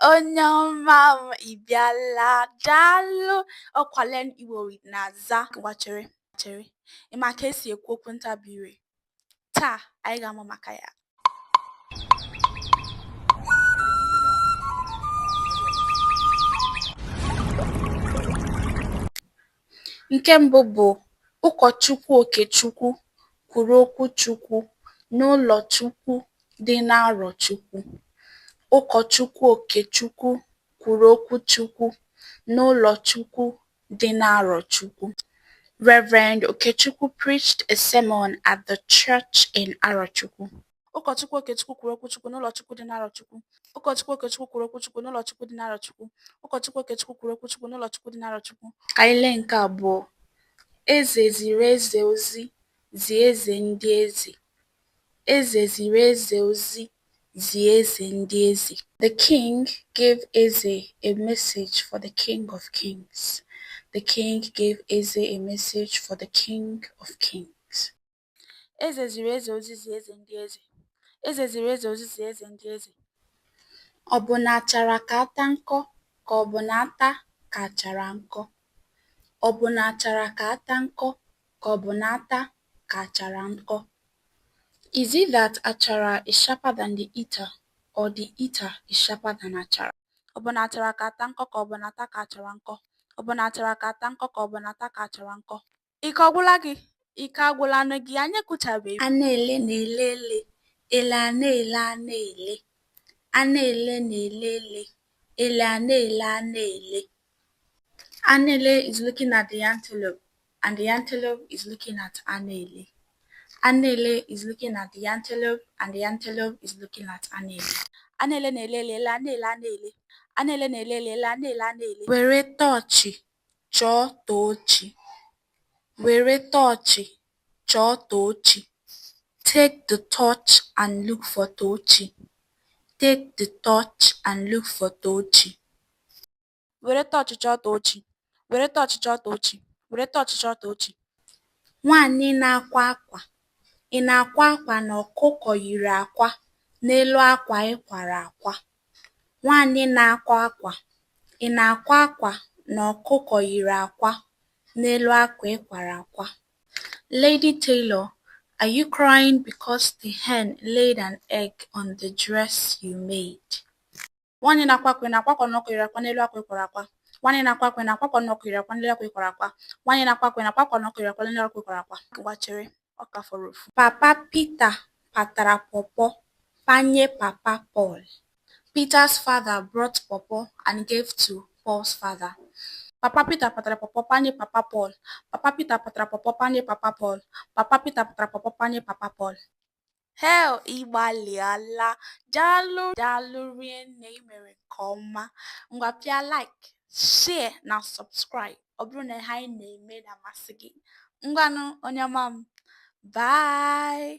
Onye ọma m, ị bịala. Daalụ. Ọkwa Learn Igbo with Naza. Ngwa chere, chere. Ị ma ka esi ekwu okwu ntabi ire? Taa anyị ga-amụ maka ya. Nke mbụ bụ Ụkọchukwu Okechukwu kwuru okwu Chukwu n'ụlọ Chukwu dị n'Arọchukwu. Ụkọchukwu Okechukwu kwuru okwu Chukwu n'ụlọ Chukwu dị n'Arọchukwu. Reverend Okechukwu preached a sermon at the church in Arochukwu. Ụkọchukwu Okechukwu kwuru okwu Chukwu n'ụlọ Chukwu dị n'Arọchukwu. Ụkọchukwu Okechukwu kwuru okwu Chukwu n'ụlọ Chukwu dị n'Arọchukwu. Ụkọchukwu Okechukwu kwuru okwu Chukwu n'ụlọ Chukwu dị n'Arọchukwu. Ka anyị lee nke abụọ. Eze ziri eze ozi zie eze ndị eze. Eze ziri eze ozi zie eze ndị eze. The king gave Eze a message for the king of kings. The king gave Eze a message for the king of kings. Eze ziri eze ozi zie eze ndị eze. Eze ziri eze ozi zie eze ndị eze. Ọ bụ na achara ka ata nkọ ka ọ bụ na ata ka achara nkọ? Ọ bụ na achara ka ata nkọ ka ọ bụ na ata ka achara nkọ? Is it that achara is sharper than the eater or the eater is sharper than achara? Ọ bụ na achara ka ata nkọ ka ọ bụ na ata ka achara nkọ? Ọ bụ na achara ka ata nkọ ka ọ bụ na ata ka achara nkọ? Ike ọ gwụla gị? Ike agwụlanụ gị? Anyị ekwuchabeghị. A na-ele na-ele ele, ele a na-ele a na-ele. A na-ele na-ele ele, ele a na-ele a na-ele. Anele is looking at the antelope and the antelope is looking at Anele. Anele is looking at the antelope and the antelope is looking at Anele. Anele na-ele ele, ele a na-ele a na-ele. Anele na-ele ele, ele a na-ele a na-ele. Were tọọchị chọọ Tochi. Were tọọchị chọọ Tochi. Take the torch and look for Tochi. Take the torch and look for Tochi. Were tọọchị chọọ Tochi. Were tọọchị chọọ Tochi. Were tọọchị chọọ Tochi. Nwaanyị na-akwa akwa, ị na-akwa akwa na ọkụkọ yiri akwa n'elu akwa ị kwara akwa? Nwaanyị na-akwa akwa, ị na-akwa akwa na ọkụkọ yiri akwa n'elu akwa ị kwara akwa? Lady Tailor, are you crying because the hen laid an egg on the dress you made? Nwaanyị na-akwa akwa, ị na-akwa akwa na ọkụkọ yiri akwa n'elu akwa ị kwara akwa? Nwaanyị na-akwa akwa, ị na-akwa akwa na ọkụkọ yiri akwa n'elu akwa ị kwara akwa? Nwaanyị na-akwa akwa, ị na-akwa akwa na ọkụkọ yiri akwa n'elu akwa ị kwara akwa? Ngwa chere, ọ ka fọrọ ofu. Papa Peter patara pawpaw panye Papa Paul. Peter's father brought pawpaw and gave to Paul's father. Papa Peter patara pawpaw panye Papa Paul. Papa Peter patara pawpaw panye Papa Paul. Papa Peter patara pawpaw panye Papa Paul. Hell, ị gbalịala. Daalụ, daalụ rinne, ị mere nke ọma. Ngwa pịa like, share na subscribe ọ bụrụ na ihe anyị na-eme na-amasị gị. Ngwanụ, onye ọma m, bye.